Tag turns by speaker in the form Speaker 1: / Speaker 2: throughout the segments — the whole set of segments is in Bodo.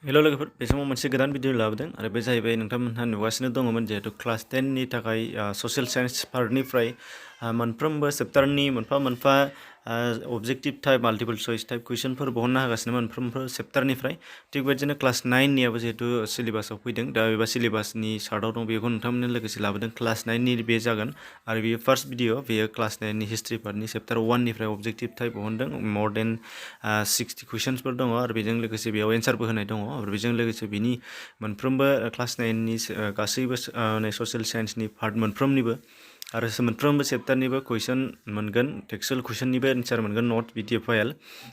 Speaker 1: हेल' लोगोफोर बे समाव मोनसे गोदान भिडिअ लाबोदों आरो बे जाहैबाय नोंथांमोनहा नुगासिनो दङमोन जिहेतु क्लास 10 नि थाखाय ससियेल साइन्स पार्टनिफ्राय मोनफ्रोमबो चेप्टारनि मोनफा मोनफा अबजेक्टिव टाइप माल्टिपल चॉइस टाइप कुइसनफोर बहनना होगासिनो मोनफ्रोमबो चेप्टारनिफ्राय थिग बेबायदिनो क्लास 9 नियाबो जिहेतु सिलेबासाव फैदों दा एबा सिलेबासनि सार्टआव दं बेखौ नोंथांमोननो लोगोसे लाबोदों क्लास 9 नि बे जागोन आरो बेयो फार्स्ट भिडिअ बेयो क्लास 9 नि हिस्ट्रि पार्टनि चेप्टार 1 निफ्राय अबजेक्टिव टाइप बहनदों मोर देन 60 कुइसनफोर दङ आरो बेजों लोगोसे बेयाव एन्सारबो होनाय दङ आरो बेजों लोगोसे बिनि मोनफ्रोमबो क्लास 9 नि गासैबो ससियेल साइन्सनि पार्ट मोनफ्रोमनिबो आरो मोनफ्रोमबो चेप्टारनिबो कुइसन मोनगोन टेक्सुअल कुइसननिबो एन्सार मोनगोन नट पिडिएफ फाइल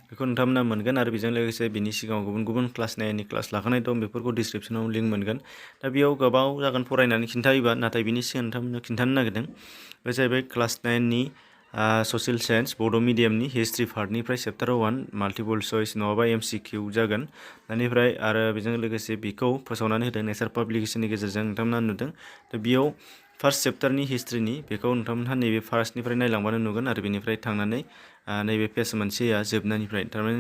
Speaker 1: बेखौ नोंथांमोना मोनगोन आरो बेजों लोगोसे बिनि सिगाङाव गुबुन गुबुन क्लास 9 नि क्लास लाखानाय दं बेफोरखौ डिसक्रिप्सनाव लिंक मोनगोन दा बेयाव गोबाव जागोन फरायनानै खिन्थायोबा नाथाय बिनि सिगां नोंथांमोननो खिन्थानो नागिरदों बे जाहैबाय क्लास 9 नि ससियेल साइन्स बड' मिडियामनि हिस्ट्रि पार्टनिफ्राय चेप्टार 1 माल्टिपल चॉइस नङाबा एमसिकिउ जागोन बेनिफ्राय आरो बेजों लोगोसे बेखौ फोसावनानै होदों नेचार पाब्लिकेशननि गेजेरजों नोंथांमोना नुदों दा बेयाव फार्स्ट चेप्टारनि हिस्ट्रिनि बेखौ नोंथांमोनहा नैबे फार्स्टनिफ्राय नायलांबानो नुगोन आरो बेनिफ्राय थांनानै नैबे पेज मोनसेया जोबनायनिफ्राय थारमाने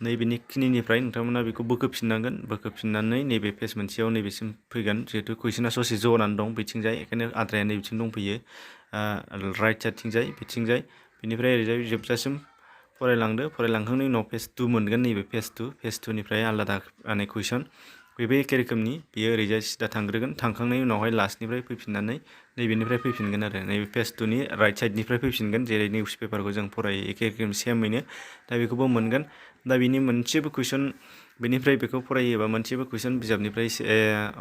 Speaker 1: नैबेनि खिनिनिफ्राय नोंथांमोना बेखौ बोखोफिननांगोन बोखोफिननानै नैबे पेज मोनसेयाव नैबेसिम फैगोन जिहेतु कुइसना ससे जनानै दं बिथिंजाय बेखायनो आद्राया नैबेथिं दंफैयो राइट साइडथिंजाय बिथिंजाय बेनिफ्राय ओरैजाय जोबजासिम फरायलांखांनायनि उनाव पेज 2 मोनगोन नैबे पेज 2 निफ्राय आलादा कुइसन बेबो एखे रोखोमनि बेयो ओरैजाय सिदा थांग्रोगोन थांखांनायनि उनावहाय लास्टनिफ्राय फैफिननानै नैबेनिफ्राय फैफिनगोन आरो नैबे पेज 2 नि राइट साइडनिफ्राय फैफिनगोन जेरै निउस पेपारखौ जों फरायो एखे रोखोम सेमैनो दा बेखौबो मोनगोन दा बिनि मोनसेबो कुइसन बेनिफ्राय बेखौ फरायोबा मोनसेबो कुइसन बिजाबनिफ्राय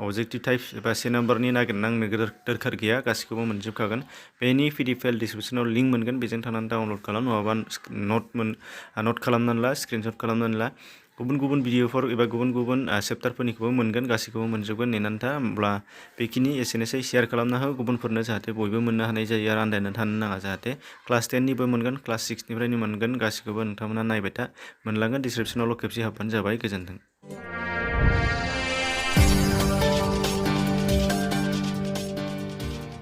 Speaker 1: अबजेक्टिभ टाइप एबा से नाम्बारनि नागिरनांनो दरखार गैया गासिखौबो मोनजोबखागोन बेनि पिडिएफ फाइल डिसक्रिप्सनाव लिंक मोनगोन बेजों थांनानै डाउनलड खालाम नङाबा नट खालामनानै ला स्क्रिनशट खालामनानै ला गुबुन गुबुन भिडिअफोर एबा गुबुन गुबुन चेप्टारफोरनिखौबो मोनगोन गासिखौबो मोनजोबगोन नेनानै था होमब्ला बेखिनि एसेनोसै शेयार खालामना हो गुबुनफोरनो जाहाथे बयबो मोननो हानाय जायो आरो आन्दायनानै थानो नाङा जाहाथे क्लास 10 निबो मोनगोन क्लास 6 निफ्रायनो मोनगोन गासिखौबो नोंथांमोना नायबाय था मोनलांगोन डिसक्रिप्सनावल' खेबसे हाबबानो जाबाय गोजोन्थों।